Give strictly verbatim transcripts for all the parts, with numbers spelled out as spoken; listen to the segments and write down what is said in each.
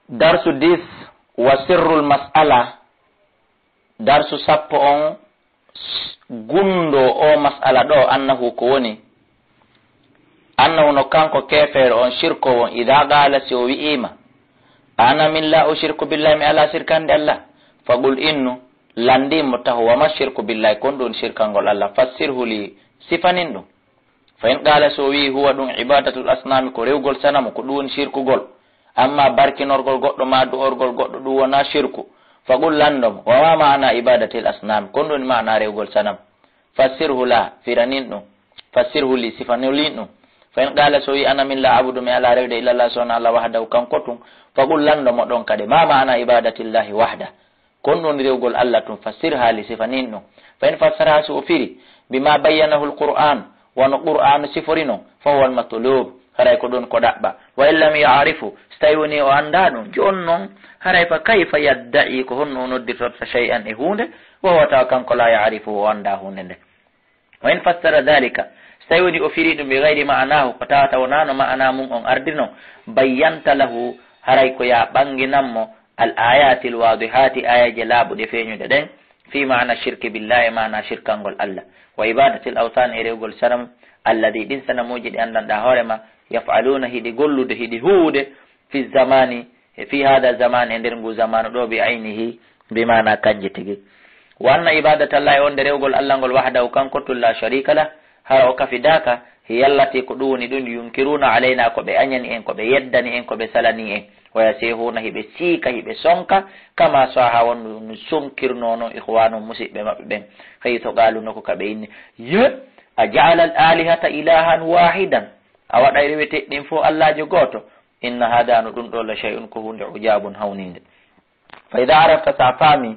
Darsu dix, wa sirrul mas'ala, darsu sappo on, s-, gundo o mas'ala ɗo, annahu ko woni, annahu no kanko keefeero on, shirkoowo on, idaa qaala, si o wi'iima, "Ana min laa ushirku billahi, mi alaa shirkande Allah," faqul innu, landimo taho, "Wa ma shirku billahi, kon ɗun shirkangol Allah, fassirhu li, sifanin ɗum." Fa in qaala, so o wi'i, "Huwa ɗum ibadatul asnami, ko rewgol sanamu, ko ɗum woni shirkugol. Amma barkinorgol goɗɗo ma du'orgol goɗɗo ɗum wona shirku," faqul, landomo, "Wa ma ma'ana ibadatil asnami, kon ɗum woni ma'ana rewgol sanamu? Fassirhu la, firanin ɗum. Fassirhu li, sifanolin ɗum." Fa in qaala, so o wi'i, "Ana min la abudu, mi alaa rewde illa Allah, so wona Allah wahdahu, kanko tun," faqul, landomo ɗon kadi, "Ma ma'ana ibadatillahi wahda, kon ɗum woni rewgol Allah tun, fassir haali sifanin ɗum." Fa in fassara, so o firi, "Bima bayyanahu al-Qur'an," wano Qur'aanu sifori non, "fa huwa al-matlub," haray ko ɗum ko ɗaɓɓa. "Wa in lam ya'rifu," so tawi woni o anndaa ɗum, jooni non, haray fa kayfa yadda'i, ko honno o noddirtorta shay'an e huunde, wa huwa tawa kanko la ya'rifu, o anndaa huunde nde. "Wa in fassara dhalika," so tawi woni o firi ɗum "bi ghayri ma'anahu," ko tawata wonaano ma'ana mum on ardi non, "bayyanta lahu," haray ko ya ɓanginan mo, "al ayati al wadihati," ayaje laaɓuɗe feeñuɗe ɗen, "fi ma'ana shirki billahi," e ma'ana shirkangol Allah, "wa ibadatil awthan," e rewgol sanamu, "alladi," ɗin sanamuji ɗi anndanɗa hoore ma, "yaf'aluna," hiɗi gollude, hiɗi huwude, "fi zamani," e "fi hada zaman," e nder ngu zamanu ɗo, "bi aynihi," bi ma'ana kanje tigi. "Wa anna ibadatallahi," on nde rewgol Allah ngol, "wahdahu," kanko tun, "la sharika lah," hara o kafidaaka, "hiya allati," ko ɗum woni ɗum, "yunkiruna alayna," ko ɓe añani en, ko ɓe yeddani en, ko ɓe salani en, "wa yasihuna," hiɓe siika, hiɓe sonka, "kama saha," wonno no sonkirno non, "ikhwanu," musiɓɓe maɓɓe ɓen, "haythu qalu," nokku ka ɓe inni, "Ye, a ja'ala al alihata ilahan wahidan, a waɗay reweteɗi ɗin fof Allaajo gooto, inna hada," no ɗum ɗo, "la shay'un," ko huunde, "ujabun," hawninde. "Fa idha arafta," so a faami,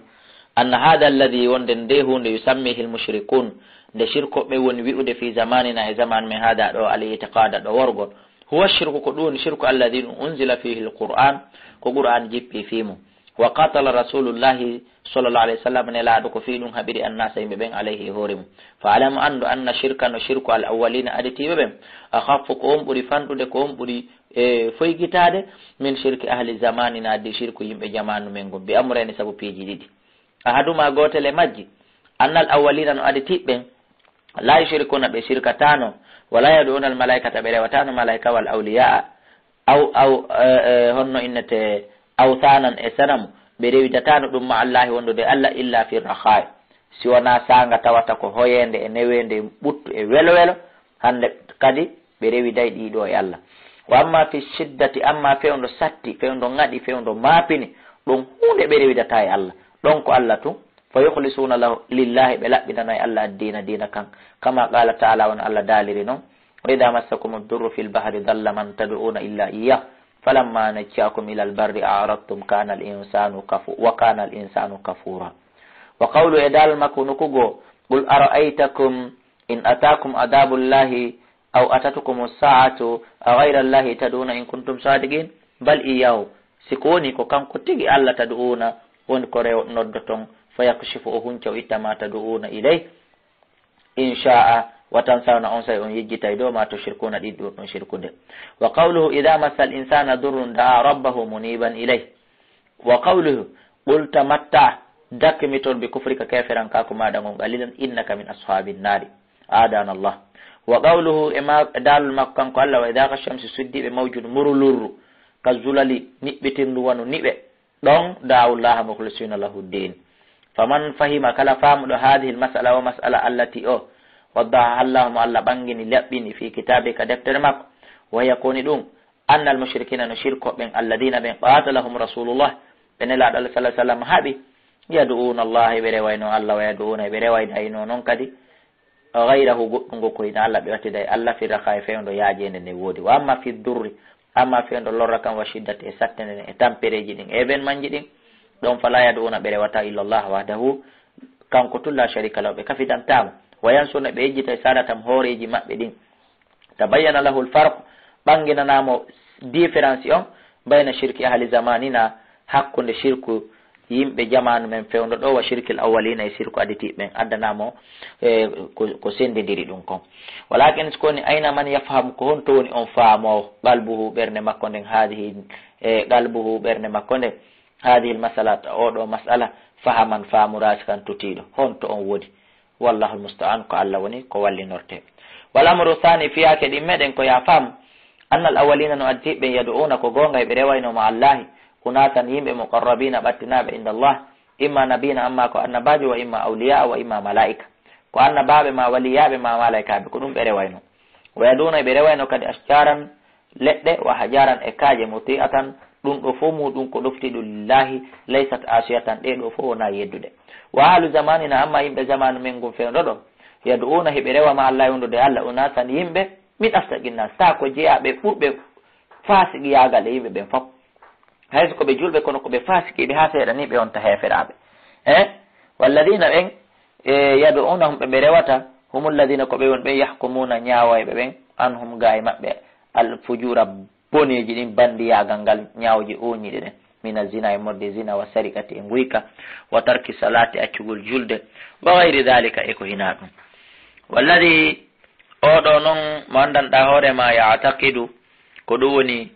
"anna hada alladhi," wonde nde huunde, "yusammihi al-mushrikun," nde shirkoɓe woni wi'ude, "fi zamanina," e zaman men, "hada," ɗo, "al-i'tiqada," ɗo worgol, "huwa shirku," ko ɗum woni shirku, "alladhi," ɗum, "unzila fihi al-Qur'an," ko Qur'an jippi fii mum. "Wa qatala rasulullahi sallallahu alayhi wa sallam," nelaaɗo ko fii ɗum haɓiri annasa yimɓe ɓen, "alayhi," e hoore mum. "Fa alam," anndu, "anna shirka," no shirku, "al-awwalina," aditiiɓe ɓen, "akhaffu," ko on ɓuri fanɗude, ko on ɓuri e foygitaade, "min shirki ahli zamanina," addi shirku yimɓe jamaanu men ngun, "bi amrayni," sabu piiji ɗiɗi. "Ahaduma," gootel e majji, "annal awwalina," no aditiiɓe ɓen, "la yushrikuna," ɓe shirkataano, "wa la yad'una al malaikata," ɓe rewataano malaika, "wal awliyaa," aw, aw, e, e, honno innete, "awthanan," e sanamu, ɓe rewidataano ɗum, "ma Allahi," wondude Allah, "illa fi rakhai," si wonaa saanga tawata ko hoyeende e neweende e ɓuttu e welo welo, hannde kadi ɓe rewiday ɗii ɗoo e Allah. "Wa amma fi shiddati," amma fewndo satti, fewndo ŋaɗi, fewndo maapini, ɗon huunde ɓe rewidataa e Allah. Ɗon ko Allah tun. "Fa yukhlisuna lahu, lillahi," ɓe laɓɓinanay Allah addiina, diina kan. "Kama qala ta'ala," wano Allah daaliri non, "Wa idha massakumu durru fil bahri dalla man tad'una illa iyyah, falamma najjakum ila al barri a'radtum kana al insanu kafu-, wa kana al insanu kafura." Wa qawlu, e daalol makko nokku goo, "Qul ara'aytakum in atakum adhabullahi aw atatkumu sa'atu a ghayra Allahi tad'una in kuntum sadiqin?" Bal iyyahu, si ko woni ko kanko tigi Allah tad'una, woni ko rew-, noddoton, fa yakshifu, o hunca, o itta ma tad'una ilayh, in sha'a, wa tansawna, on saa'i on yejjitay dow ma tushrikuna ɗin ɗum ɗon shirkude. Wa qawluhu, "Idha massal insana durrun da'a rabbahu muniban ilayh." Wa qawluhu, "Qul tamatta'," dakmitor, "bi kufrika," keeferankaaku maaɗa ngon, "qalilan innaka min ashabin nari, adana Allah." Wa qawluhu, e ma-, daalol makko kanko Allah, "Wa idha ghashiyahum," si suddiiɓe mawjun murulurru, ka zulali, niɓɓitindu wano niɓe, ɗon, "da'awullaha mukhlisina lahu ddin." Faman fahima, kala faamuɗo, "hadhihi al mas'ala," o mas'ala allati o, "waddahaha Allahu," mo Allah ɓangini, laɓɓini, "fi kitabihi," ka deftere makko, wa hiya, ko woni ɗum, "anna al mushrikina," no shirko ɓen, "alladhina," ɓen, "qatalahum rasulullah," ɓe Nelaaɗo Allah sallallahu alaihi wasallam haɓi, "yad'una Allah," ɓe rewayno Allah, "wa yad'una," ɓe rewaydayno non kadi, "ghayrahu," goɗɗungo ko hinaa Allah, ɓe wattiday Allah, "fi rakhai," fewndo yaajeende nde woodi. "Wa amma fi durri," amma fewndo lorra kan, "wa shiddati," e sattende nden, e tampereeji ɗin, e événementji ɗin, ɗon, "fala yad'una," ɓe rewata, "illa Allah wahdahu," kanko tun, "la sharika lahu," ɓe kafidantaamo, "wa yansuna," ɓe yejjitay, "sadatam," hooreeji maɓɓe ɗin. Tabayyana lahu al-farq, ɓanginanaamo différence on, bayna shirki ahli zamanina, hakkunde shirku yimɓe jamaanu men fewndo ɗo, wa shirkil awwalina, e sirku aditiiɓe ɓen, addana mo, e, ko, ko senndindiri ɗum kon. Walakin, so ko woni, ayna man yafham, ko honto woni on faamoowo, qalbuhu, ɓernde makko nden, haadihi, e, qalbuhu, ɓernde makko nden, haadihil masalat, oo ɗoo masala, fahaman, faamu, raasikan, tutiiɗo, honto on woni? Wallahul musta'an, ko Allah woni ko wallinortee. Wal amru thani, fiyaake ɗin meɗen ko ya faam, annal awwalina, no addi ɓen, yad'una, ko goonga, ɓe rewayno ma Allahi, unasan, yimɓe, muqarrabina, ɓattinaaɓe, inda Allah, imma nabiyina, amma ko annabaajo, wa imma awliya, wa imma malaika, ko annabaaɓe ma waliyaaɓe ma malaikaaɓe, ko ɗum ɓe rewayno. Wa yad'una, ɓe rewayno kadi ashjaran, leɗɗe, wa hajaran, e kaaƴe, muti'atan, ɗum ɗo fof muɗum ko ɗoftiɗum, lillahi, laysat asiyatan, ɗe ɗo fof wonaa yedduɗe. Wa ahlu zamanina, amma yimɓe zamanu men ngun fewndo ɗo, yad'una, hiɓe rewa ma Allah, e wondude Allah, unasan, yimɓe, min asdaqin nas, ta ko jeyaaɓe ɓurɓe faasiqiyaagal e yimɓe ɓen fof. Hay so ko ɓe julɓe, kono ko ɓe faasiqiiɓe haa seeɗa ni, ɓe wonta heeferaaɓe. Eh? Walladina ɓen, e, yad'unahum, ɓe ɓe rewata, humul ladina, ko ɓe woni ɓen, yahkumuna, ñaawayɓe ɓen, anhum, ga e maɓɓe, al fujura, boneeji ɗin, bandiyaagal ngal, ñaawooje ooñiiɗe ɗen, mina zina, e morde zina, wa sariqati, e nguyka, wa tarki salati, accugol julde, wa gayri dalika, e ko hinaa ɗum. Walladi, oo ɗoo non mo anndanɗaa hoore ma, ya'taqidu, ko ɗum woni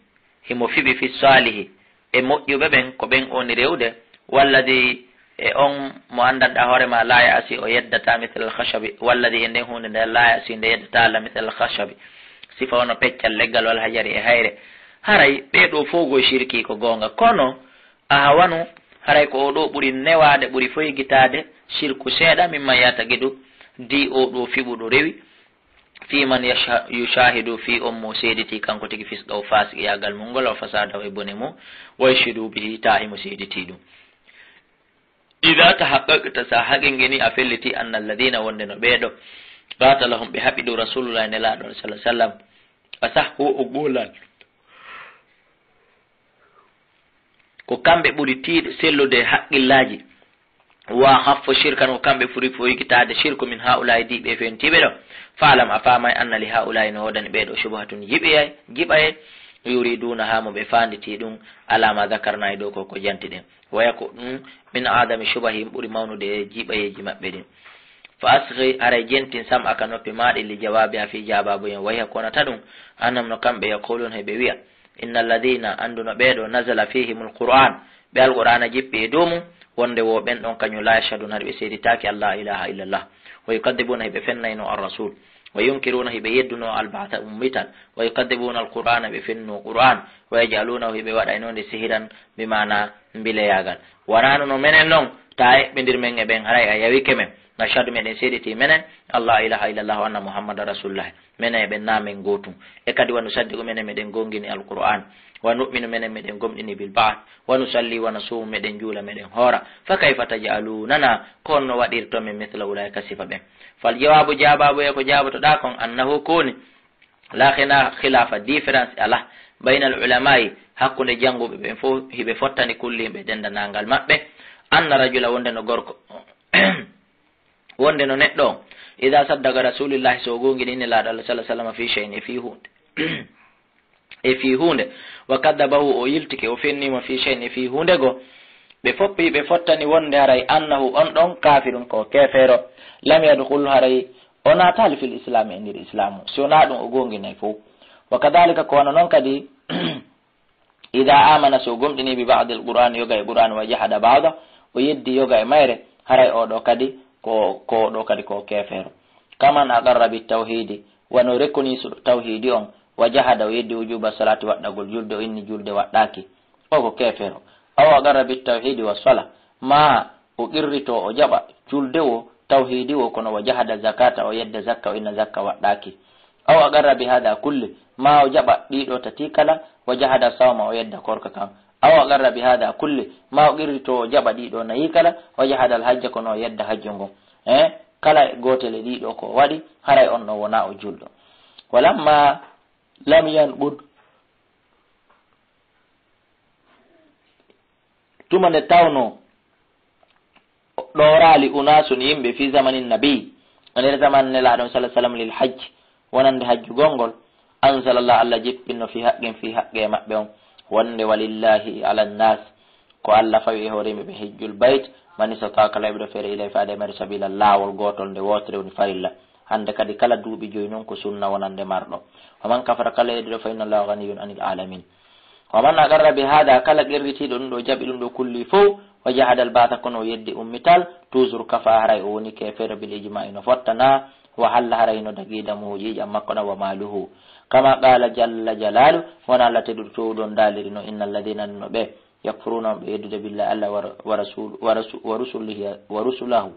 himo fiɓi, fi salihi, e moƴƴuɓe ɓen, ko ɓen o woni rewde, walladi, e on mo anndanɗaa hoore ma, la ya'si, o yeddata, mithla al khashabi, walladi, e nden huunde nde, la ya'si, nde yeddata Allah, mithla al khashabi, sifa wano peccal leggal, wal hajari, e hayre. Haray ɓee ɗoo fof ko shirki, ko goonga, kono ahawanu, haray ko oo ɗoo ɓuri newaade, ɓuri foygitaade, shirku seeɗa, mimma ya'taqidu, di oo ɗoo fiɓuɗo rewi, fi man yasha-, yushahidu, fi on mo seediti kanko tigi, fisqahu, fasiqiyaagal mun ngol, wa fasadahu, e bone mun, wa yashhadu bihi, ta himo seediti ɗum. Ida tahaqqaqta, sa haqiqini, a felliti, anna alladina, wonde no ɓee ɗoo, qatalahum, ɓe haɓi ɗum, Rasulullah, Nelaaɗo, sallallahu alaihi wasallam, asahhu, o goolal. Ko kamɓe ɓuri tiiɗ-, sellude haqqillaaji. Wa akhaffu shirkan, ko kamɓe ɓuri foygitaade shirku, min haulaa'i, di ɓe fentiiɓe ɗoo. Fa'lam, a faamay, anna li haulaa'i, no woodani ɓee ɗoo, shubhatun, jiɓayay, jiɓayay, yuridunaha, mo ɓe faanditi ɗum, ala ma dhakarna, e dow ko, ko janti ɗen. Waya ko ɗum, min a'dami shubahihim, ɓuri mawnude e jiɓayeeji maɓɓe ɗin. Fa asghi, haray jentin, sam'aka, noppi maaɗa, li jawaabiha, fii jaabaabu en, waya ko wonata ɗum, annahum, no kamɓe, yaquluna, heɓe wi'a, inna alladhina, anndu no ɓee ɗoo, nazala fihimul Qur'an, ɓe Alqur'aana jippi e dow mum, wonde wo ɓen ɗon kañum, la yashhaduna, ɓe seeditaaki, an la ilaha illallah, wa yukadhibuna, hiɓe fennayno ar-rasul, wa yunkiruna, hiɓe yedduno al-ba'tha, ummital, wa yukadhibuna al-Qur'ana, ɓe fennuno Qur'an, wa yaj'alunahu, hiɓe waɗayno nde sihiran, bi maana mbileyaagal. Wonano no menen non, ta eɓɓindir men e ɓen, haray a yawike men. Nashhadu, meɗen seediti menen, an la ilaha illallah, wa anna Muhammadan rasulullah. Menen e ɓen na men gootum. E kadi wa nusaddiqu, menen meɗen gongini Alqur'an. Wa nu'minu, menen meɗen gomɗini bil ba'th. Wa nusalli wa nasumu, meɗen juula, meɗen hoora. Fa kayfa taj'alunana, ko honno waɗirton min mithla ulaika, sifa ɓen? Fal jawabu, jaababu e ko jaabotoɗaa kon, annahu, ko woni, la khina-, khilafa, différence alaa, bayna al ulama'i, hakkunde jannguɓe ɓen fof, hiɓe fottani, kullihim, ɓe denndanangal maɓɓe, anna rajula, wonde no gorko, wonde no neɗɗo on, ida saddaqa rasulillahi, so o gongini Nelaaɗo Allah sallallahu alaihi wasallam fi shay'in, e fii huunde, e fii huunde, wa kaddabahu, o yiltike, o fennimo, fi shay'in, e fii huunde goo, ɓe fof ɓe fottani wonde haray annahu, on ɗon, kafirun, ko keefeero, lam yadkhul, haray o naataali, fil islami, e nder islaamu, si wonaa ɗum o gonginay fof. Wa kadhalika, ko wano non kadi, ida amana, so gomɗini, bi ba'dil Qur'an, yoga e Qur'an, wa jahada ba'da, o yeddi yoga e mayre, haray oo ɗoo kadi ko, ko oo ɗoo kadi ko keefeero. Kaman aqarra bit tawhidi, wano reconnaître tawhidi on, wa jahada, o yeddi wujuba salati, waɗɗagol julde, o inni julde waɗɗaaki, o ko keefeero. Aw aqarra bit tawhidi wa sala, ma o qirrito, o jaɓa julde wo, tawhidi wo, kono wa jahada zakata, o yedda zakka, o inna zakka waɗɗaaki. Aw aqarra bi hada kulli, ma o jaɓa ɗiɗo tati kala, wa jahada sawma, o yedda korka kan. Aw aqarra bi hada kulli, ma o qirrito, o jaɓa ɗiɗo nayi kala, wa jahada al hajja, kono o yedda hajju ngun. Eh, kala e gootel e ɗiɗo ko o waɗi, haray on ɗon wona o julɗo. Walamma lam yanqud, tuma nde tawno ɗooraali unaasun, yimɓe, fi zamani nabi, e nder zaman Nelaaɗo on, sallallahu alaihi wasallam, lil hajji, wonande hajjugol ngol, anzalallah, Allah jippinno, fi haqqin, fi haqqe maɓɓe on, wonde walillahi ala nnas, Ko Allah fawi e hoore yimɓe ɓe hijjul bayt, man istata'a, kala heɓiɗo feere, ilay faade e mayre, sabila, laawol gootol nde wootere woni farilla. Hannde kadi kala duuɓi joyi noon ko sunna wonande marɗo. Wa man kafara, kala yeɗɗiɗo, fa inna Allaha ganiyun anil alamin. Wa man aqarra bi hada, kala qirritiiɗo ɗum ɗo, jaɓi ɗum ɗo kulli fow, wa jahada al ba'tha, kono o yeddi ummital, toujours kafa, haray o woni keefeero bil ijma'i no fottana, wa halla, haray hino dagii, damuhu, ƴiiƴam makko ɗam, wa maaluhu. Kama qala jalla jalalu, wona Allah tedduɗo toowuɗo on daaliri no, inna alladhina, no ɓe yakfuruna, on ɓe yeddude billahi Allah wa ra-, wa rasul-, wa rasu-, wa rusulihi, wa rusulahu,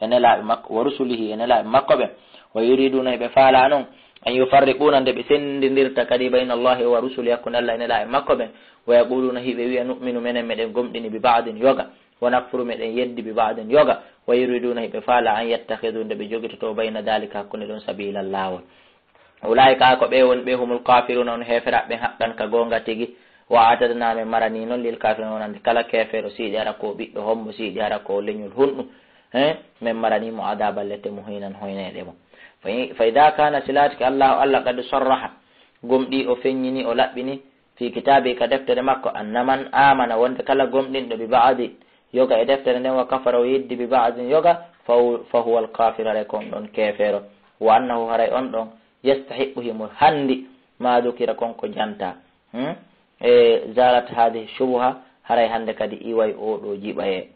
e nelaaɓe makko, wa rusulihi, e nelaaɓe makko ɓen, wa yuriduna, hiɓe faala non, an yufarriquna, nde ɓe senndindirta kadi, bayna Allahi wa rusuli, hakkunde Allah e nelaaɓe makko ɓen, wa yaquluna, hiɓe wi'a, nu'minu, menen meɗen gomɗini, bi ba'din, yoga, wa nakfuru, meɗen yeddi, bi ba'din, yoga, wa yuriduna, hiɓe faala, an yattakhidu, nde ɓe jogitoto, bayna dhalika, hakkunde ɗon, sabila, laawol. Ulaa'ika, ko ɓe woni ɓe, humul kaafiruna, on heeferaaɓe ɓen, haqqan, ka goonga tigi. Wa a'tadna, men marani non, lil kaafirina, wonande kala keefeero, si yiɗi hara ko ɓiɗɗo hombo, si yiɗi hara ko leñol hunɗu, he, men marani mo adaaban lette, muhiinan, hoyneede mo. Fa i-, fa idaa kaana, si laatike Allaahu Alla qad sarraha, gomɗii o feññini, o laɓɓini, fii kitaabihi, ka deftere makko, anna man aamana, wonde kala gomɗinɗo, bi ba'di, yoga e deftere nden, wa kafara, o yeddi, bi ba'din, yoga, fa hu-, fa huwa al-kaafir, haray ko on ɗon keefeero. Wa annahu, haray on ɗon, yastahiqqu, himo hanndi, ma dukira, kon ko jantaa. Hmm? E, zalat hadhihi shubuha, haray hannde kadi iway oo ɗoo jiɓayee.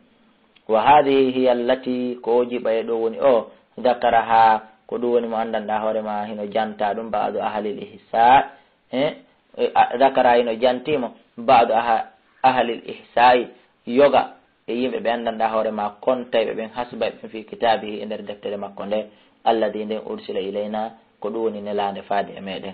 Wa hadhihi hiya allati, ko oo jiɓayee ɗoo woni o, dakaraha, ko ɗum woni mo anndanɗaa hoore maa hino jantaa ɗum, ba'du ahlil ihsaa, eh, eh, a-, dakara hino jantii mo, ba'du aha-, ahlil ihsaa'i, yoga e yimɓe ɓe anndanɗaa hoore maa, kontayɓe ɓen, hasbayɓe ɓen, fii kitaabihi, e nder deftere makko nde, alladhi, nden, ursila ilayna, ko ɗum woni nelaande faade e meɗen.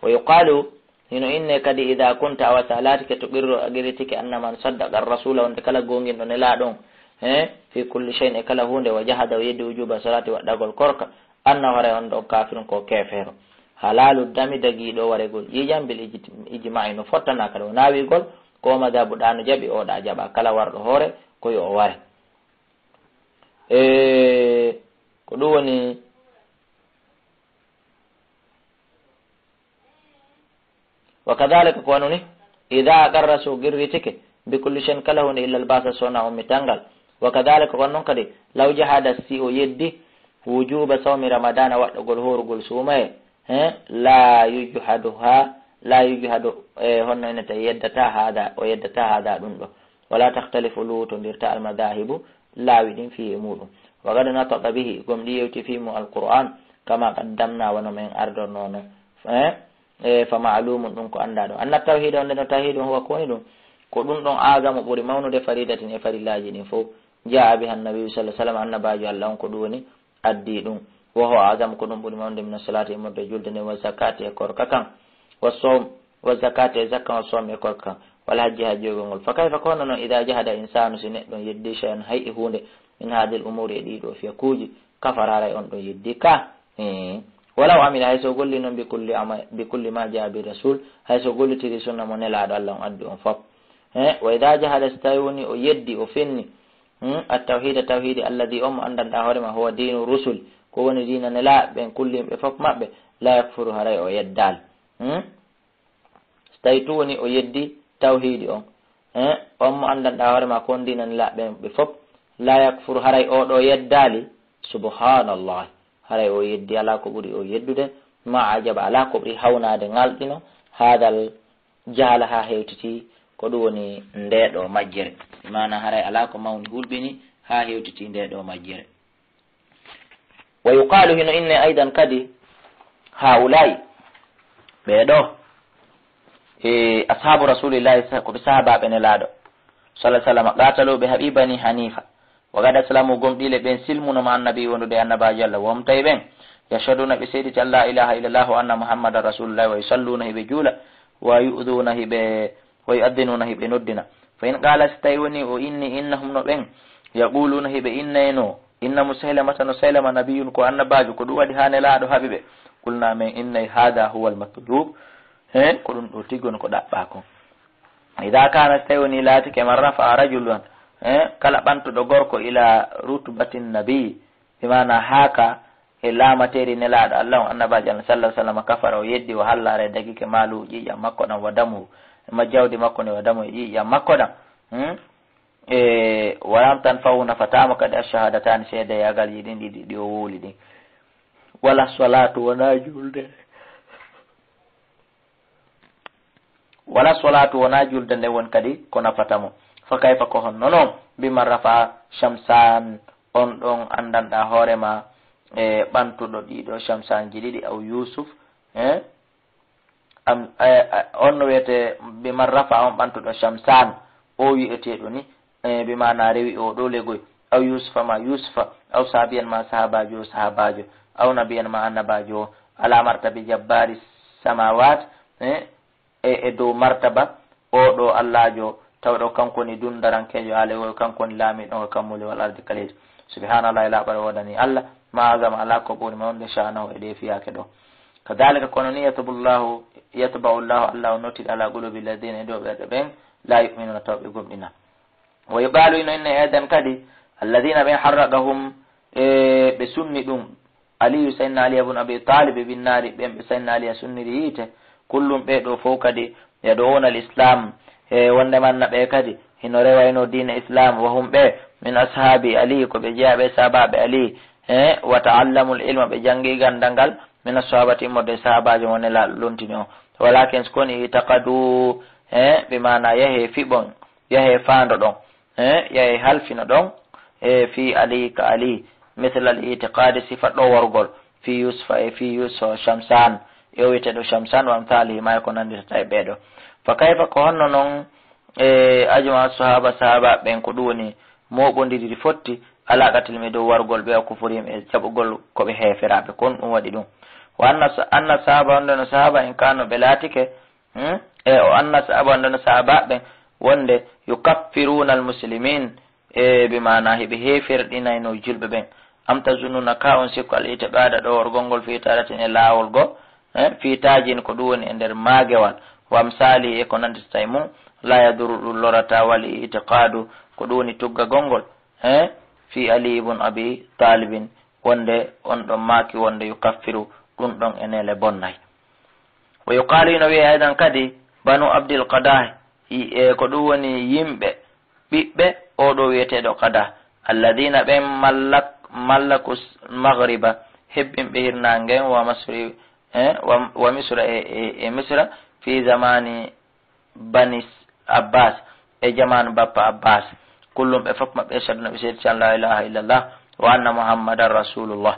Wa yuqaalu, hino innee kadi, idaa kunta, awa si a laatike, tuqirru, a qirritike, anna man saddaqa ar-rasuula, wonde kala goonginɗo nelaaɗo on, he, fii kulli shay'in, e kala huunde, wa jahada, o yeddi, wujuuba salaati, waɗɗagol korka, anna, haray on ɗon, kaafirun, ko keefeero. Halaalu dami, dagiiɗo waregol ƴiiƴam, bil ij-, ijmaa'i, no fottana kadi, o naawigol, ko madhabu ɗaa no jaɓi, oo ɗaa jaɓa, kala warɗo hoore, ko yo o ware. E, ko ɗum woni, wa kadhalika, ko wano ni, idaa aqarra, so o qirritike, bi kulli shay'in, kala huunde, illa al-ba'sa, so wonaa ummital ngal. Wa kadhalika, ko non kadi, law jahada, si o yeddi, wujuba sawmi ramadana, waɗɗogol hoorugol suumayee, he, la yujhaduha, la yujhadu, e, honno ene ta yeddata hada, o yeddata hada ɗum ɗo. Wala takhtalifu, luutondirta, al-madhahibu, laawi ɗin, fii e muuɗum. Wa qad nataqa bihi, gomɗii yewti fii mum al-Qur'an, kama qaddamna, wano men ardornoo non. Eh? Eh, fa ma'lumun, ɗum ko anndaa ɗum. Anna tawhida, wonde no tawhidu on, huwa, ko woni ɗum, ko ɗum ɗon, a'zamu, ɓuri mawnude, faridatin, e farillaaji ɗin fow. Jaa'a biha annabiyyu sallallahu alaihi wasallam, annabaajo Allah on ko ɗum woni addi ɗum. Wa huwa a'zamu, ko ɗum ɓuri mawnude, mina salaati, immorde julde nden, wa zakaati, e korka kan, wa sawm, wa zakaati, e zakka, wa sawm, e korka kan, wal hajji, hajjogol ngol. Fa kayfa, ko honno non, idaa jahada insaanu, si neɗɗo on yeddi, shay'an, hay e huunde, min haadihil umuuri, e ɗii ɗoo fiyakuuji, kafara, haray on ɗon yeddi ka? Eh. Walaw amila, hay so o golli non, bi kulli ama-, bi kulli ma jaa bi rasul, hay so o gollitiri sunna mo nelaaɗo Allah on addi on fof. Eh, wa idaa jahada, si tawi woni o yeddi, o fenni, Hmm? At-tawhida, tawhidi, alladhi, on mo anndanɗaa hoore ma, huwa diinu rusul, ko woni diina nelaaɓe ɓen, kulli, ɓe fof maɓɓe, la yakfuru, haray o yeddaali. Hmm? So tawi tun woni o yeddi tawhidi on, eh, on mo anndanɗaa hoore ma, ko on diina nelaaɓe ɓen ɓe fof, la yakfuru, haray oo ɗoo yeddaali. Subhanallah, haray o yeddi, alaa ko ɓuri o yeddude, ma ajaba, alaa ko ɓuri hawnaade, ŋalɗino, haadal jahala, haa hewtiti, ko ɗum woni ndee ɗoo majjere. Bi maana haray alaa ko mawni hulɓini haa hewtiti ndee ɗoo majjere. Wa yuqaalu, hino innee, aydan kadi, haa'ulaa'i, ɓee ɗoo, e ashaabu rasulillahi, sa-, ko ɓe sahaabaaɓe nelaaɗo, sallallahu alaihi wasallam, qaatalu, ɓe haɓi bani Hanifa. Wa qad aslamu, gomɗiiɓe ɓen silmuno, ma annabi, wondude e annabaajo Allah, wa hum, tawi ɓen, yashhaduna, ɓe seediti, an la ilaha illallah, wa anna Muhammadan rasulullah, wa yusalluna, hiɓe juula, wa yu'dhuna, hiɓe, wa yu'adhdhinuna, hiɓe noddina. Fa in qala, si tawi woni o inni, innahum, no ɓen, yaquluna, hiɓe innayno, inna Musaylamata, no Saylama, nabiyyun, ko annabaajo, ko ɗum waɗi haa nelaaɗo haɓi ɓe? Qulna, men innay, hadha huwa al-matlub, he, ko ɗum ɗo tigi woni ko ɗaɓɓaa kon. Idaa kaana, so tawi woni laatike, man rafa'a rajulan, eh, kala ɓantuɗo gorko, ila rutbatin nabi, bi maana haaka e laamateeri nelaaɗo Allah on, annabaajo Allah sallallahu alaihi wasallam, kafara, o yeddi, o hallaare, dagike, maalu, ƴiiƴam makko ɗam, wa damu, e ma jawdi makko ndi, wa damu, e ƴiiƴam makko ɗam, Hmm? E, walam tanfa'u, nafataamo kadi, ash-shahadataani, seedeyagal ji ɗin ɗiɗi ɗi o wowli ɗin. Wala salatu, wona julde. Wala salatu, wona julde nden woni kadi ko nafata mo. Fa kayfa, ko honno non? Biman rafa shamsan, on ɗon anndanɗa hoore ma, e, ɓantuɗo ɗiɗo shamsanji ɗiɗi, aw Yusuf, eh? Am, eh, eh, on no wiyete biman rafa, on ɓantuɗo shamsan, o wi'eteɗo ni, eh, bi maana rewi o ɗo legoy, aw Yusufa ma Yusufa, aw sahabiyan ma sahabajo, sahabajo, aw nabiyan ma annabajo, ala martabi jabbari samawat, eh, e, e dow martaba oɗo Allajo, tawɗo kanko woni dundarankejo alegol, kanko woni laamiɗo ka kammuuli wal ardi kala hito. Subhanallahi, laaɓal wodani Allah, ma azama, ala ko ɓuri mawnude, sha'nahu, e ɗe fiyake ɗo. Kadhalika, kono ni, yatba'u Allahu, yatba'u Allahu, Allah o nottiri ala qulubi alladhina, e dow ɓerɗe ɓen, la yu'minuna, taw ɓe gomɗina. Wa yuqalu, ino inne eden kadi, alladhina ɓen harraqahum, e ɓe sunni ɗum, Aliyu, Sayyidina Ali ibn Abi Talib, e binnaari ɓen ɓe Sayyidina Ali a sunniri yiite, kullum ɓe ɗo fow kadi, yad'una al-islam, e wonde manna ɓe kadi, hino rewayno diina Islam, wa hum ɓe, min ashabi Ali, ko ɓe jeyaɓe sahabaɓe Ali, e wa ta'allamu al-ilma, ɓe jangi gandal ngal, min as-sahabati, immorde e sahabajo mo Nelaaɗo lontini on. Walakin, so koni, itaqadu, e bi maana yahe fiɓon, yahe faando ɗon, e yahe halfino ɗon, e fi Ali ka Ali, misla al-itiqadi, sifa ɗoworgol, fi Yusufa, e fi Yusufa, Shamsan, e o wiyeteɗo Shamsan, wa amthalihi, ma e ko nanditata e ɓeɗo. Fa kayfa, ko honno non, e ajma sahaba, sahaba ɓen, ko ɗum woni moɓondiriri fotti, ala qatlihim, e dow wargol ɓe, wa kufrihim, e jaɓugol ko ɓe heeferaɓe, kon ɗum waɗi ɗum. Wa anna, anna sahaba, wonde no sahaba en kano ɓe laatike, hmm? E o anna sahaba, wonde no sahaba ɓen, wonde yukaffiruna al-muslimin, e bi maana hiɓe heeferɗinayno julɓe ɓen. Am tazunnuna, ka on sikku, al-itiqada, ɗoworgol ngol, fi taratin, e laawol go, eh, fi tajin, ko ɗum woni e nder maagewal, wa amsali, e ko nanditata e mum, la yadurru, ɗum lorata, wal itiqadu, ko ɗum woni tuggagol ngol, eh, fi Ali ibn Abi Talibin, wonde on ɗon maaki wonde yukaffiru, ɗum ɗon e nele bonnay. Wa yuqalu, ino wi'e aydan kadi, banu Abdil Qadah, i-, e ko ɗum woni yimɓe, ɓiɓɓe oɗo wi'eteɗo Qadah, alladhina, ɓen mallak-, mallaku s-, maghriba, hebbinɓe hirnangen, wa masri, eh, wa, wa Misra, e, e, e Misra, fi zamani Bani Abbas, e jamaanu bappa Abbas. Kullum ɓe fof maɓɓe, yashhaduna, ɓe seediti an la ilaha illallah wa anna Muhammadan rasulullah.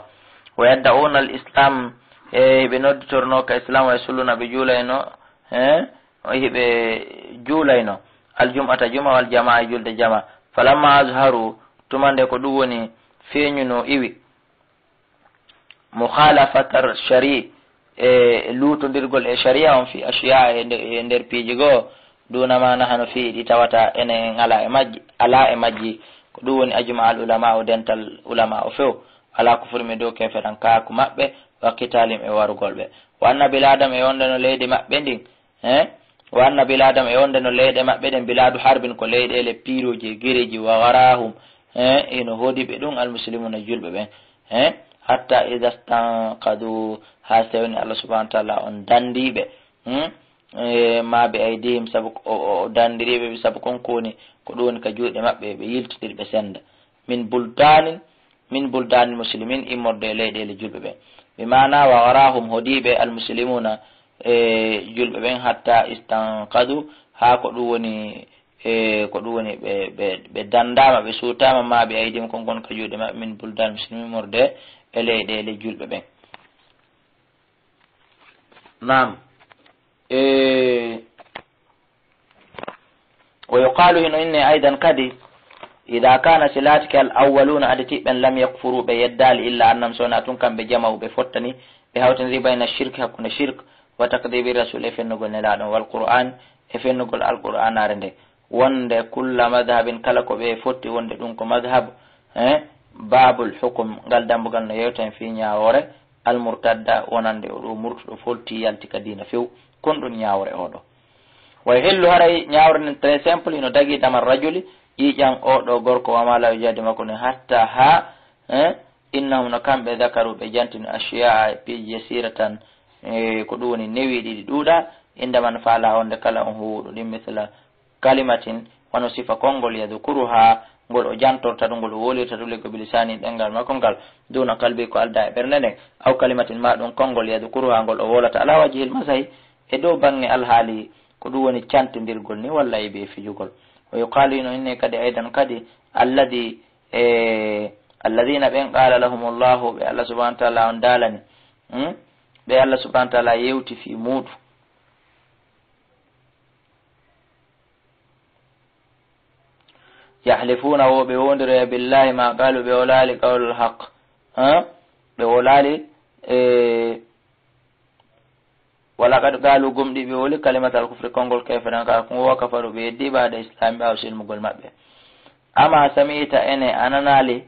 Wa yadda'una al-islam, e ɓe nodditorno ka islam, wa yusalluna, ɓe juulayno, e hiɓe juulayno, al-jum'ata, juma, wal jama'a, e julde jama. Falamma azharu, tuma nde ko ɗum woni feeñuno iwi, mukhalafatar shari, e luutondirgol e sharia on, fi ashiya, e nde-, e nder piiji goo, duna ma nahanu fi, ɗi tawata enen en ala e majji, ala e majji. Ko ɗum woni ajma al ulama o, dental ulama o few, ala kufri, mi dow keferan kaaku maɓɓe, wa qitalihim, e warugol ɓe. Wa anna biladam, e wonde no leydi maɓɓe ndin, eh? Wa anna biladam, e wonde no leyɗe maɓɓe ɗen, biladu harbin, ko leyɗeele piirooji e gereeji, wa gharahum, eh, hino hoodi ɓe ɗum, al muslimuna, julɓe ɓen, eh? Hatta idha stanqadu, haa sewni Allah subhanahu wa ta'ala on dandiiɓe, hmm? Eh, ma bi aydihim, sabu ko, o, o, o dandiriiɓe, sabu kon ko woni, ko ɗum woni ka juuɗe maɓɓe, ɓe yiltindiri, ɓe senda. Min buldanin, min buldanil muslimin, immorde e leyɗeele julɓe ɓen. Bi maana, wa gharahum, hoodiiɓe, al muslimuna, e julɓe ɓen, hatta istanqadu, haa ko ɗum woni, e ko ɗum woni ɓe, ɓe, ɓe dandaama, ɓe suutaama, ma bi aydihim, kon kon ka juuɗe maɓɓe, min buldanil muslimin, immorde e leyɗeele julɓe ɓen. Naam. E, wa yuqalu, hino inne aydan kadi, idha kana, si laatike, al awwaluna, aditiɓɓen, lam yakfuru, ɓe yeddaali, illa annam, sona tun kamɓe jama'u, ɓe fottani, ɓe hawtindiri, bayna shirk, hakkunde shirk, wa takdibi rasul, e fennugol Nelaaɗo, wal Qur'an, e fennugol Alqur'aanaare nde. Wonde kulla madhhabin, kala ko ɓe fotti wonde ɗum ko madhhab, eh, babul hukum, ngal dambugal no yewta en fii ñaawoore, al murtadda, wonande o ɗo murtuɗo, folti, yalti ka diina few, kon ɗum ñaawoore o ɗo. Wa yuhillu, haray ñaawre nden très simple, hino dagi, damar rajuli, ƴiiƴan o ɗo gorko, wa ma la yujadi makko ne, hatta haa, eh, innahum, no kamɓe, dhakaru, ɓe jantino, ashiya'a, e piiji, yasiratan, e ko ɗum woni newiiɗi, ɗi ɗuuɗa, inda man fa'ala, wonde kala on huwuɗo ɗin, misla kalimatin, wano sifa konngol, yadkuruhaa, ngol o jantorta ɗum, ngol o wowlirta ɗum, le ko bilisani ɗemngal makko ngal, duuna qalbi, ko aldaa e ɓernde nden, aw kalimatin, maa ɗum konngol, yadkuruhaa, ngol o wowlata, ala wajhil masahi, e dow baŋŋe alhaali, ko ɗum woni cantindirgol ni, walla e bee fijugol. Wa yuqaalu, hino innee kadi, aydan kadi, alladhi, e, alladhina ɓen, qaala lahumullahu, ɓe Allah subhanahu wa ta'ala on daalani, hmm? Ɓe Allah subhanahu wa ta'ala yewti fii muuɗum. Yahlifuuna, wo ɓe wondiroya, billaahi, maa qaalu, ɓe wolaali, qawlal haq, ha? Ɓe wolaali, e, wa laqad qaalu, gomɗii ɓe woli, kalimatal kufri, konngol keefeeran, ka kun, wa kafaru, ɓe yeddi, ba'da islaami, ɓaawo silmugol maɓɓe. Amaa sami'ta, ene a nanaali,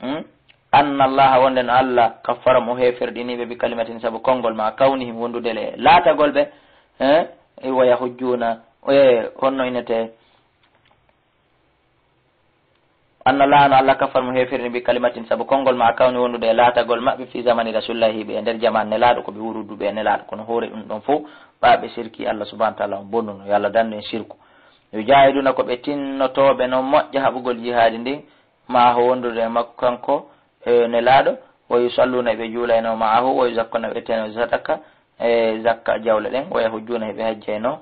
hmm? Anna Allaha, wonde no Allah, kaffara mo heeferɗiniiɓe, bi kalimatin, sabu konngol, maa kawnihim, wondude le laatagol ɓe, eh? Wa yahujjuuna, e honno inete, Anna Allaha, no Allah kaffar mo heeferni bi kalimatin, sabu konngol, maa kawni, wondude e laatagol maɓɓe, fi zamani rasulillahi, hiɓe e nder jaman nelaaɗo, ko ɓe wuruduɓe e nelaaɗo, kono hoore ɗum ɗon fof, ɓaaɓe sirki Allah subhanahu wa ta'ala on bonnuno, yo Allah dandu en sirku. Yo jaahiduna, ko ɓe tinnotooɓe no moƴƴa haɓugol jihaadi ndin, maahu, wondude e makko kanko, e nelaaɗo, wa yusalluna, ɓe juulayno, maahu, wa yuzakkuna, ɓe ettayno sadaka, e zakka jawle ɗen, wa yahujjuna, ɓe hajjayno,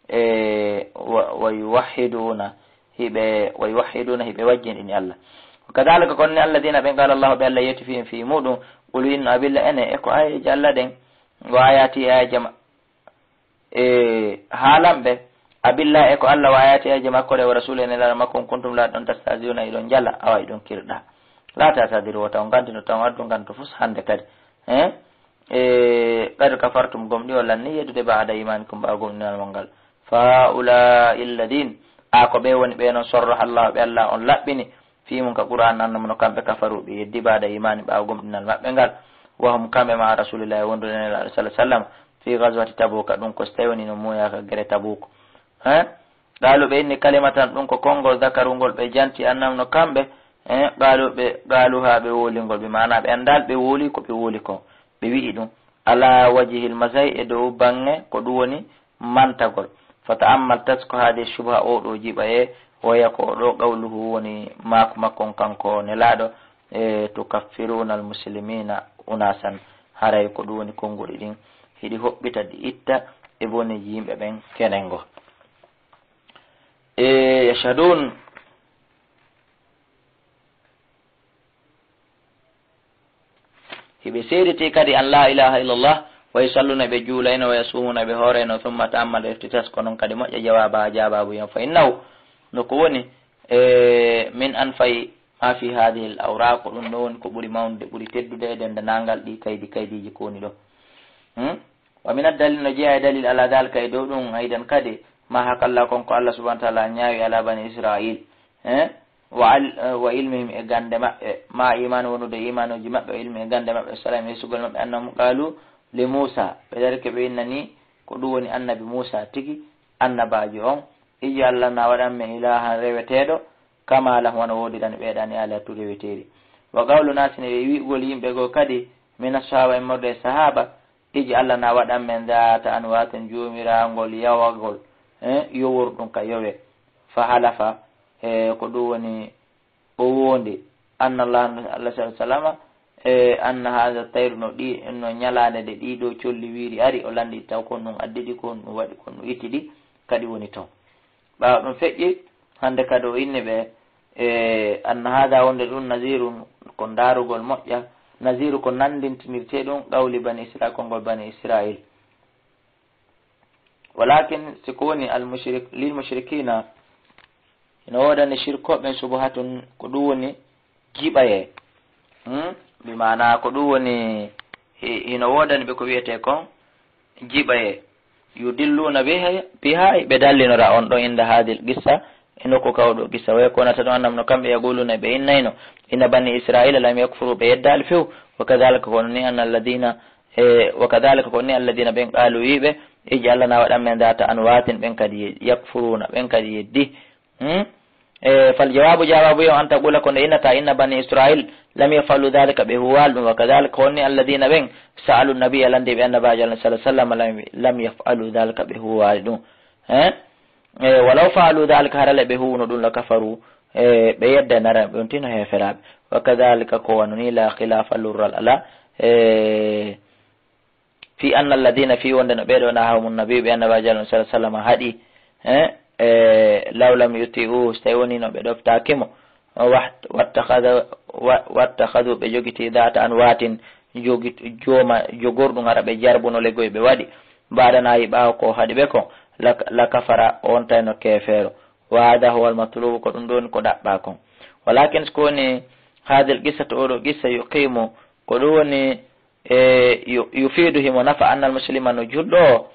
e wa, wa yuwahhiduna, hiɓe, wa yuwahhiduna, hiɓe wajjinɗini Allah. Wa kadhalika, kono ni, alladhina, ɓe qala Allahu, ɓe Allah yewti fii, fii muɗum, qul, inno, abilla, ene, e ko aayeeje Allah ɗen, wa ayati, aayeeje ma-, e haalanɓe, abilla, e ko Allah, wa ayati, aayeeje makko ɗe, wa rasuli, e nelaaɗo makko, kuntum, laaɗon, tastahzi'una, hiɗon jala, awa hiɗon kirɗa. La ta'tadiru, wota on gantino, taw on addu ganto fus hande kadi. Eh? E, qad kafartum, gomɗii on lannii yeddude, ba'da imanikum, ɓaawo gomɗinal mon ngal. Fa ha'ula'i alladhin, a ko ɓe woni ɓe non, sorraha Allah, ɓe Allah on laɓɓini, fii mun ka Qur'an, annahum, no kamɓe, kafaru, ɓe yeddi, ba'da imani, ɓaawo gomɗinal maɓɓe ngal. Wa hum, kamɓe, ma'a rasulillahi, wondude Nelaaɗo sallallahu alaihi wasallam, fi ghazwati Tabuka, ɗum ko so tawi woni no muuyaaka gere Tabuku. Eh? Qaalu, ɓe inni, kalimatan, ɗum ko konngol, dhakaru, ngol ɓe janti, annahum, no kamɓe, eh, qaalu, ɓe, qaaluha, ɓe wowlingol, bi maana ɓe anndaali ɓe wowli ko ɓe wowli kon. Ɓe wi'i ɗum, ala wajhil mazahi, e dow baŋŋe ko ɗum woni mantagol. Fa ta'ammal, tasko, hadi shubha, oo ɗoo jiɓa e, wa hiya, ko oo ɗoo, qawluhu, woni maaku makko on kanko Nelaaɗo, e, tukaffiruna al-muslimina unasan, haray ko ɗum woni konnguɗi ɗin hiɗi hoɓɓita, ɗi itta e boneeji yimɓe ɓen kenengo. E, yashhadun, hiɓe seediti kadi an la ilaha illallah, wa yusalluna, ɓe juulayno, wa yasumuna, ɓe hoorayno, thumma ta'ammal, refti, tasko non kadi moƴƴa jawaaba, jaabaabu yon, fa innahu, no ko woni, e, min anfa'i ma fi hadhihi al-awraq, ɗum ɗo woni ko ɓuri mawnude, ɓuri teddude e denndaangal ɗi kaydi, kaydiiji ko woni ɗo. Hmm? Wa min ad-dalil, no jeyaa e dalil, ala dhalika, e dow ɗum, aydan kadi, ma haka Allah, kon ko Allah subhanahu wa ta'ala ñaawi ala bani Israil, eh? Wa al-, wa ilmihim, e gande maɓɓe, ma iman, wonude imanuji maɓɓe, wa ilmi, e gande maɓɓe, salam, e sugol maɓɓe, annahum qalu li Musa, ɓe darike ɓe innani ko ɗum woni annabi Musa tigi, annabaajo on, ij'al lana, waɗan men ilahan reweteeɗo, kama lahum, wano woodani ɓe ɗani alihatu reweteeri. Wa qawlu nasin, e wi'ugol yimɓe goo kadi, min as-sahaba, immorde e sahaba, ij'al lana, waɗan men, dhata anwatin, joomirangol yawagol, eh, yoworɗum ka yowe. Fa halafa, e ko ɗum woni o wondi, anna Allah, Allah sallallahu alaihi wasallama, e anna hadha tayru, no ɗi, no ñalaande nde ɗii ɗoo colli wiiri ari, o lanndi taw kon ɗum addi ɗi, kon ɗum waɗi, kon ɗum itti ɗi, kadi woni ton. Ɓaawo ɗum feƴƴi, hannde kadi o inni ɓe, e, anna haada, wonde ɗum, nazirun, ko ndaarugol moƴƴa, naziru, ko nanndintinirtee ɗum, qawli bani Isra-, konngol bani Israil. Walakin, si ko woni, al mushrik-, lil mushrikina, hino woodani shirkooɓe ɓen, subuhatun, ko ɗum woni jiɓayee. Hmm? Bi maana, ko ɗum woni, hi-, hino woodani ɓe ko wi'etee kon, jiɓayee. Yudilluna biha, biha, ɓe dallinora on ɗon inda hadil qissa, e nokku kawɗo qissa. Wa yakunata ɗum annahum no kamɓe yaquluna ɓe innayno, inna bani Israila lam yakfuru, ɓe yeddaali few. Wa kadhalika ko ni anna alladhina, e, wa kadhalika ko ni alladhina ɓen qalu wiɓe, ij'al lana waɗan men dhata anwatin, ɓen kadi ye-, yakfuruna, ɓen kadi yeddi. Hmm? E, fal jawabu, jawabu yo an taqula, ko nde innata, inna bani Israil lam yaf'alu dhalika, ɓe huwaali ɗum. Wa kadhalika ko ni alladhina ɓen sa'alu nabiyya, lanndi ɓe annabaajo Allah sallallahu alaihi wasallam, lam, lam yaf'alu dhalika, ɓe huwaali ɗum. Eh? E, walaw faalu dhalika, harale ɓe huwno ɗum, la kafaru, e, ɓe yeddanara, ɓe ontino heeferaaɓe. Wa kadhalika, ko wano ni, la khilafa, lurral ala, e, fi anna alladhina, fi wonde no ɓeeɗo, nahahum nabi, ɓe annabaajo Allah sallallahu alaihi wasallam haɗi, e, e, law lam yuti'u, so tawi woni no ɓe ɗoftaaki mo, waht-, wattakhadha-, wa-, wattakhadhu, ɓe jogiti, dhata anwatin, jogi-, jooma jogorɗum, hara ɓe jarbuno legoy ɓe waɗi, baɗanaayi, ɓaawo ko haɗi ɓe ko, la, la kafara, o ontayno keefeero. Wa hadha huwa al-matlubu, ko ɗum ɗo woni ko ɗaɓɓaa kon. Walakin, so ko woni, hadhihi al-qissatu, oɗo qissa, yuqimu, ko ɗum woni, e, yu-, yufidu, himo nafa, anna al-muslima, no julɗo o,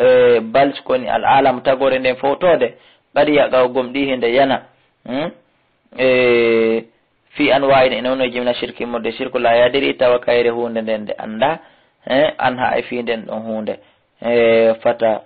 e, bal, so ko woni al-alam, tagoore nden fowtoode, qad yaqa'u, gomɗii hinde yana, hmm? E, fi anwa'in, e noone jimna shirki, immorde shirku, la yadri, tawa kayre huunde nden nde annda, e, anha, e fii nden ɗon huunde, e, fata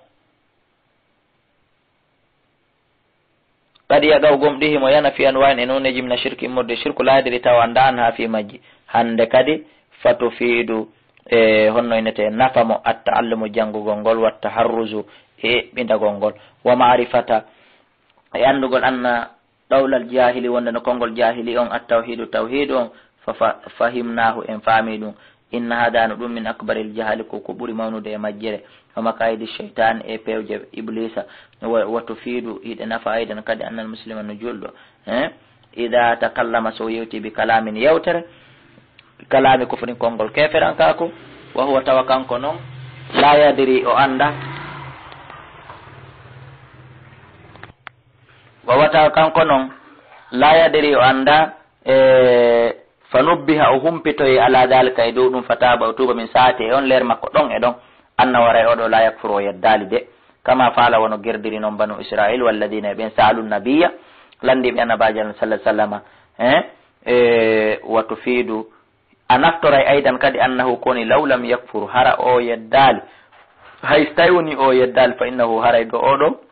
Qad yaqa'u, gomɗii himo yana, fi anwa'in, e nooneeji, mina shirki, immorde shirku, laa yadri, tawa anndaa, anhaa, fii majji. Hannde kadi, fatufiidu, e honno innetee, nafa mo, at-ta'allumu, janngugol ngol, wa taharruzu, e eɓɓindagol ngol, wa ma'rifata, e anndugol, anna qawlal jaahili, wonde no konngol jaahili on, at-tawhiidu, tawhiidu on, fa, fa, fahimnaahu, en faamii ɗum. Inna hada, no ɗum, min akbaril jahali, ko ko ɓuri mawnude e majjere. Wa makaayidi shaytaan, e pewje Ibliisa. Wa, wa tufiidu, hiɗe nafa aydan kadi, annal muslima, no julɗo, eh? Ida takallama, so yewti, bi kalaamin, yewtere, kalaami kufrin, konngol keeferankaaku, wa huwa, tawa kanko non, laa yadri, o annda, wa, wa tawa kanko non, laa yadri, o annda, e, fa nubbiha, o humpitoyi, ala dhalika, e dow ɗum, fa taaba, o tuuba, min saati e on leer makko ɗon e ɗon, anna, waray oɗo, la yakfuru, o yeddaali de, kama faala, wano gerdiri non banu Israil, walladina, e ɓen, saalu nabiyya, landiɓe annabaajo, sallallahu alaihi wasallama, eh, e, wa tufiidu, a naftoray aydan kadi, annahu, koni, law lam yakfur, hara o yeddaali, hay so tawi woni o yeddaali, fa innahu, haray do oɗo,